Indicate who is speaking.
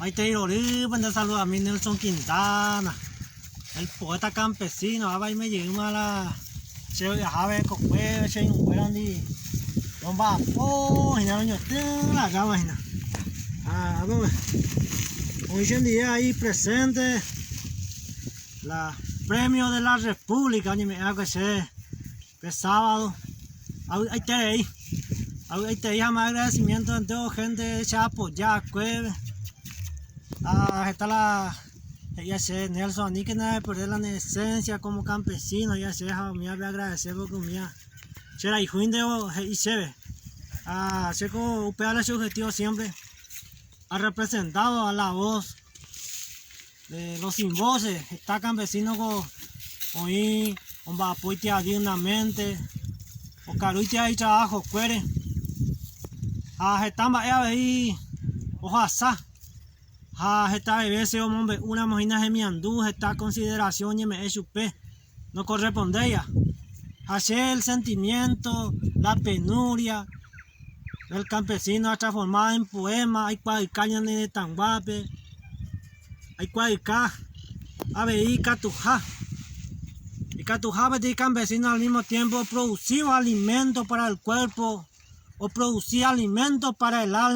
Speaker 1: Maitei rorýpe nde saludami Nelson Quintana, el poeta campesino, áva aime jeýma la che vy'ahápe kokuépe che irũnguérandi romba'apo hína roñotỹ la rráma hína. Ha ápe oĩ chendive ahí presente la premio de la república oñeme'ẽ va'ekue che pe sábado avy'aiterei, avy'aiterei ha más agradecimiento entero gente che apoya va'ekue ha heta la he'íva che Nelson aníkena eperde la ne esencia como campesino he'íva chéve ha umívape agradece porque umíva che rayhúinte he'i chéve ha chéko upéva la che objetivo siempre arrepresentávo a la voz de los sin voces, heta campesino ko oĩ omba'apo dignamente, okaru itrabajo kuére ha heta mba'e avei ohasa ha hetave veces omombe'úramo hína hemiandu heta consideración oñeme'ẽ chupe no correspondéiva ha che el sentimiento, la penuria del campesino ha transformado en poema aikuaayka ñane retãguápe aikuaayka avei ikatuha, ikatuha peteĩ campesino al mismo tiempo oproducivo alimento para el cuerpo, oproduci alimento para el alma.